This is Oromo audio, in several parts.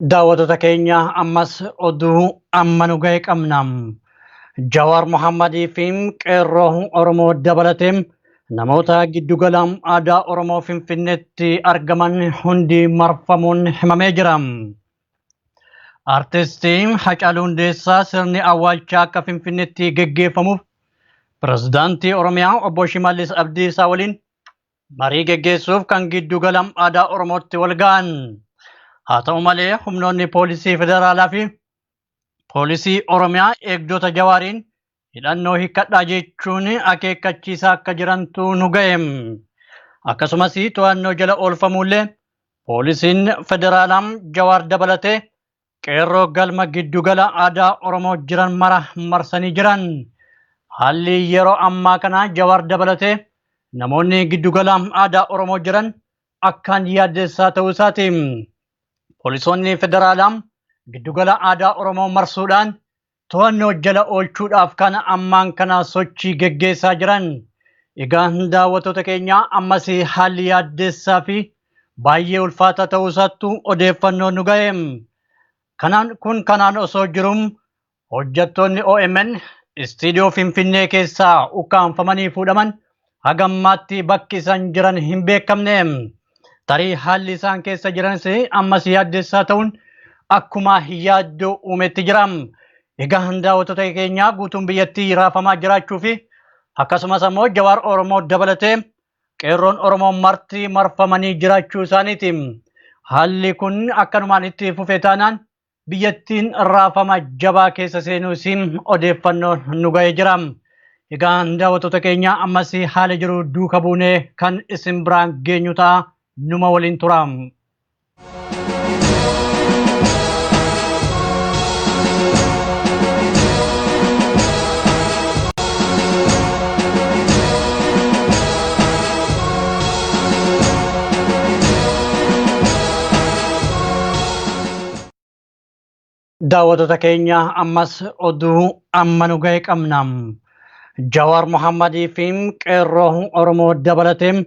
Daawwattoota keenya ammas oduu amma nu ga'e qabna. Jawaar Mohammadii fi qeerroo Oromoo dabalatee namoota giddugala aadaa Oromoo Finfinneetti argaman hundi marfamuun himamee jira. Artistii Hacaaluu Hundeessaa sirni awwaalchaa akka Finfinneetti geggeeffamuuf pirezidaantii Oromiyaa obbo Shimallis Abdiisaa waliin marii geggeessuuf kan giddugala aadaa Oromootti wal ga'an. Haa ta'u malee humnoonni poolisii federaalaa fi poolisii Oromiyaa eegdota Jawaariin hidhannoo hiikkadhaa jechuun akeekkachiisaa akka jirantu nu ga'e. Akkasumas to'annoo jala oolfamuullee poolisiin federaalaa Jawaar dabalatee qeerroo galma giddugala aadaa Oromoo jiran mara marsanii jiran. Haalli yeroo ammaa kana Jawaar dabalatee namoonni giddugala aadaa Oromoo jiran akkaan yaaddessaa ta'uu isaati. Poolisoonni federaalaa giddugala aadaa Oromoo marsuudhaan to'annoo jala oolchuudhaaf kan ammaan kana sochii geggeessaa jiran. Egaa daawwattoota keenya ammas haalli yaaddessaa fi baay'ee ulfaataa ta'uu isaattu odeeffannoo nu ga'e. Kanaan kun kanaan osoo jirum hojjettoonni OMN istiidiyoo Finfinnee keessaa ukkaamfamanii fuudhaman haga ammaatti bakki isaan jiran hin beekamne. Tarii haalli isaan keessa jiranis ammas yaaddessaa ta'uun akkuma yaaddoo uumetti jira. Egaa daawwattoota keenyaa guutuun biyyattii raafamaa jiraachuu fi akkasumas ammoo Jawaar Oromoo dabalatee qeerroon Oromoo marti marfamanii jiraachuu isaaniiti. Haalli kun akkanumaan itti fufe taanaan biyyattiin raafama jabaa keessa seenuu isii odeeffannoon nu ga'ee jira. Egaa daawwattoota keenya ammas haala jiru duuka buunee kan isin biraan geenyu ta'a numa waliin tura. Daawwattoota keenya ammas oduu amma nu ga'e qabna. Jawaar Mohammadii fi qeerroo Oromoo dabalatee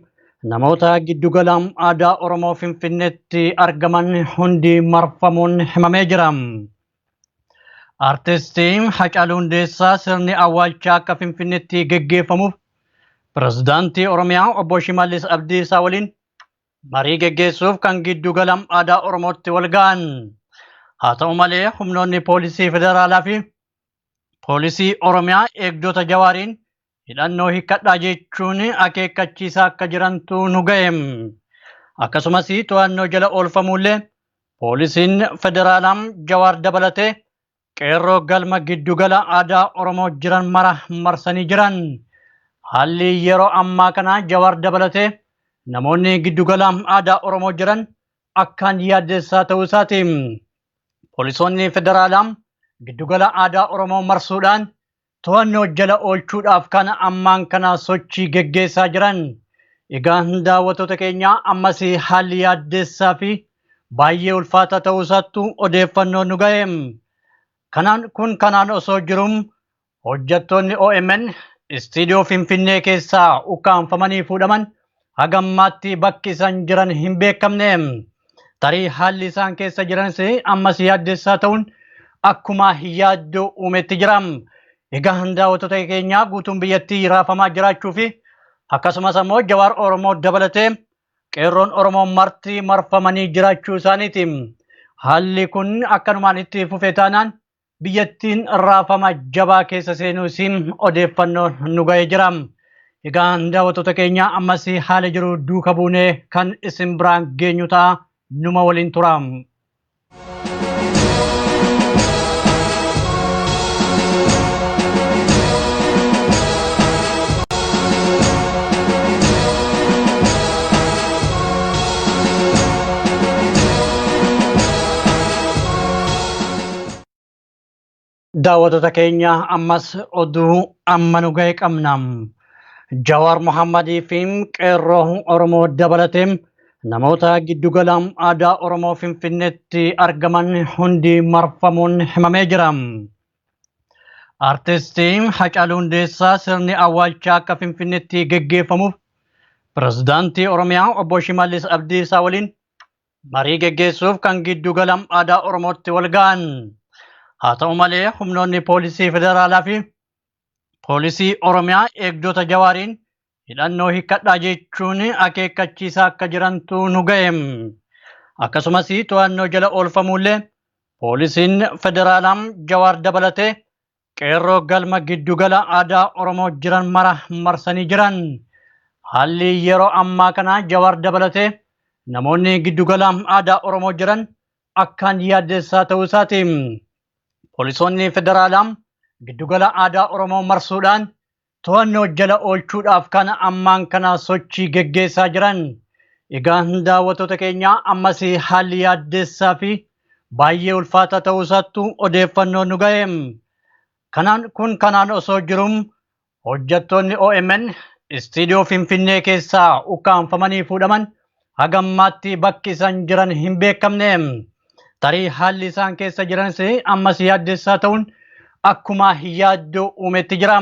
namoota giddugala aadaa Oromoo Finfinneetti argaman hundi marfamuun himamee jira. Artistii Hacaaluu Hundeessaa sirni awwaalchaa akka Finfinneetti geggeeffamuuf pirezidaantii Oromiyaa obbo Shimallis Abdiisaa waliin marii geggeessuuf kan giddugala aadaa Oromootti wal ga'an. Haa ta'u malee humnoonni poolisii federaalaa fi poolisii Oromiyaa eegdota Jawaariin hidhannoo hiikkadhaa jechuun akeekkachiisaa akka jirantu nu ga'e. Akkasumas to'annoo jala oolfamuullee poolisiin federaalaa Jawaar dabalatee qeerroo galma giddugala aadaa Oromoo jiran mara marsanii jiran. Haalli yeroo ammaa kana Jawaar dabalatee namoonni giddugala aadaa Oromoo jiran akkaan yaaddessaa ta'uu isaati. Poolisoonni federaalaa giddugala aadaa Oromoo marsuudhaan to'annoo jala oolchuudhaaf kan ammaan kana sochii geggeessaa jiran. Egaa daawwattoota keenya ammas haalli yaaddessaa fi baay'ee ulfaataa ta'uu isaattu odeeffannoo nu ga'e. Kanaan kun kanaan osoo jirum hojjettoonni OMN istiidiyoo Finfinnee keessaa ukkaamfamanii fuudhaman haga ammaatti bakki isaan jiran hin beekamne. Tarii haalli isaan keessa jiranis ammas yaaddessaa ta'uun akkuma yaaddoo uumetti jira. Egaa daawwattoota keenyaa guutuun biyyattii raafamaa jiraachuu fi akkasumas ammoo Jawaar Oromoo dabalatee qeerroon Oromoo marti marfamanii jiraachuu isaaniiti. Haalli kun akkanumaan itti fufe taanaan biyyattiin raafama jabaa keessa seenuu isii odeeffannoon nu ga'ee jira. Egaa daawwattoota keenya ammas haala jiru duuka buunee kan isin biraan geenyu ta'a numa waliin tura. Daawwattoota keenya ammas oduu amma nu ga'e qabna. Jawaar Mohammadii fi qeerroo Oromoo dabalatee namoota giddugala aadaa Oromoo Finfinneetti argaman hundi marfamuun himamee jira. Artistii Hacaaluu Hundeessaa sirni awwaalchaa akka Finfinneetti geggeeffamuuf pirezidaantii Oromiyaa obbo Shimallis Abdiisaa waliin marii geggeessuuf kan giddugala aadaa Oromootti wal ga'an. Haa ta'u malee humnoonni poolisii federaalaa fi poolisii Oromiyaa eegdota Jawaariin hidhannoo hiikkadhaa jechuun akeekkachiisaa akka jirantu nu ga'e. Akkasumas to'annoo jala oolfamuullee poolisiin federaalaa Jawaar dabalatee qeerroo galma giddugala aadaa Oromoo jiran mara marsanii jiran. Haalli yeroo ammaa kana Jawaar dabalatee namoonni giddugala aadaa Oromoo jiran akkaan yaaddessaa ta'uu isaati. Poolisoonni federaalaa giddugala aadaa Oromoo marsuudhaan to'annoo jala oolchuudhaaf kan ammaan kana sochii geggeessaa jiran. Egaa daawwattoota keenya ammas haalli yaaddessaa fi baay'ee ulfaataa ta'uu isaattu odeeffannoo nu ga'e. Kanaan kun kanaan osoo jirum hojjettoonni OMN istiidiyoo Finfinnee keessaa ukkaamfamanii fuudhaman haga ammaatti bakki isaan jiran hin beekamne. Tarii haalli isaan keessa jiranis ammas yaaddessaa ta'uun akkuma yaaddoo uumetti jira.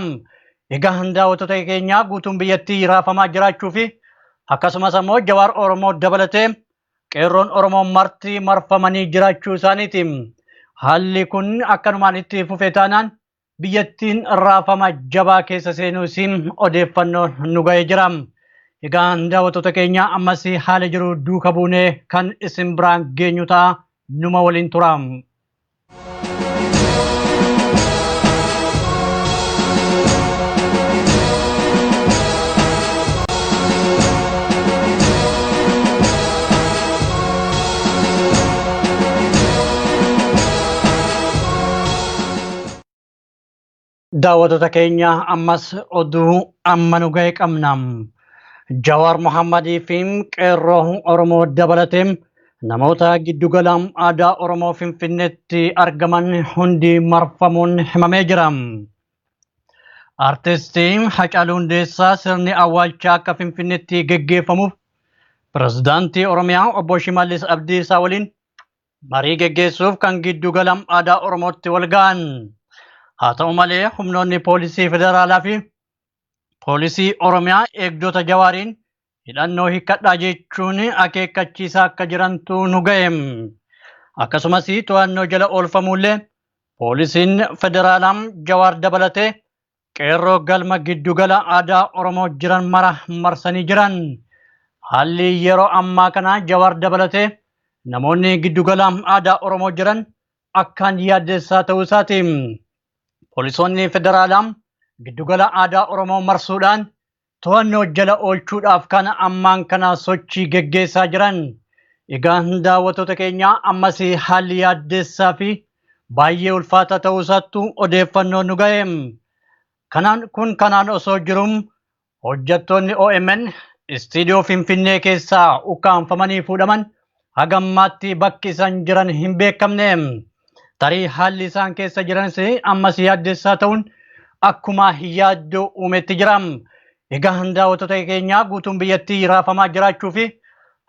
Egaa daawwattoota keenyaa guutuun biyyattii raafamaa jiraachuu fi akkasumas ammoo Jawaar Oromoo dabalatee qeerroon Oromoo marti marfamanii jiraachuu isaaniiti. Haalli kun akkanumaan itti fufe taanaan biyyattiin raafama jabaa keessa seenuu isiin odeeffannoon nu ga'ee jira. Egaa daawwattoota keenya ammas haala jiru duuka buunee kan isin biraan geenyu ta'a numa waliin tura. Daawwattoota keenya ammas oduu amma nu ga'e qabna. Jawaar Mohammadii fi qeerroo Oromoo dabalatee namoota giddugala aadaa Oromoo Finfinneetti argaman hundi marfamuun himamee jira. Artistii Hacaaluu Hundeessaa sirni awwaalchaa akka Finfinneetti geggeeffamuuf pirezidaantii Oromiyaa obbo Shimallis Abdiisaa waliin marii geggeessuuf kan giddugala aadaa Oromootti wal ga'an. Haa ta'u malee humnoonni poolisii federaalaa fi poolisii Oromiyaa eegdota Jawaariin hidhannoo hiikkadhaa jechuun akeekkachiisaa akka jirantu nu ga'e. Akkasumas to'annoo jala oolfamuullee poolisiin federaalaa Jawaar dabalatee qeerroo galma giddugala aadaa Oromoo jiran mara marsanii jiran. Haalli yeroo ammaa kana Jawaar dabalatee namoonni giddugala aadaa Oromoo jiran akkaan yaaddessaa ta'uu isaati. Poolisoonni federaalaa giddugala aadaa Oromoo marsuudhaan to'annoo jala oolchuudhaaf kan ammaan kana sochii geggeessaa jiran. Egaa daawwattoota keenya ammas haalli yaaddessaa fi baay'ee ulfaataa ta'uu isaattu odeeffannoo nu ga'e. Kanaan kun kanaan osoo jirum hojjettoonni OMN istiidiyoo Finfinnee keessaa ukkaamfamanii fuudhaman haga ammaatti bakki isaan jiran hin beekamne. Tarii haalli isaan keessa jiranis ammas yaaddessaa ta'uun akkuma yaaddoo uumetti jira. Egaa daawwattoota keenyaa guutuun biyyattii raafamaa jiraachuu fi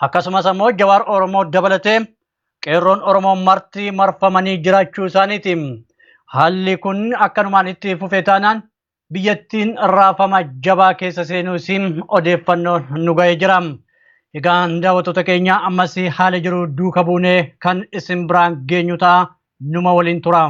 akkasumas ammoo Jawaar Oromoo dabalatee qeerroon Oromoo marti marfamanii jiraachuu isaaniiti. Haalli kun akkanumaan itti fufe taanaan biyyattiin raafama jabaa keessa seenuu isiin odeeffannoon nu ga'ee jira. Egaa daawwattoota keenya ammas haala jiru duuka buunee kan isin biraan geenyu ta'a numa waliin tura.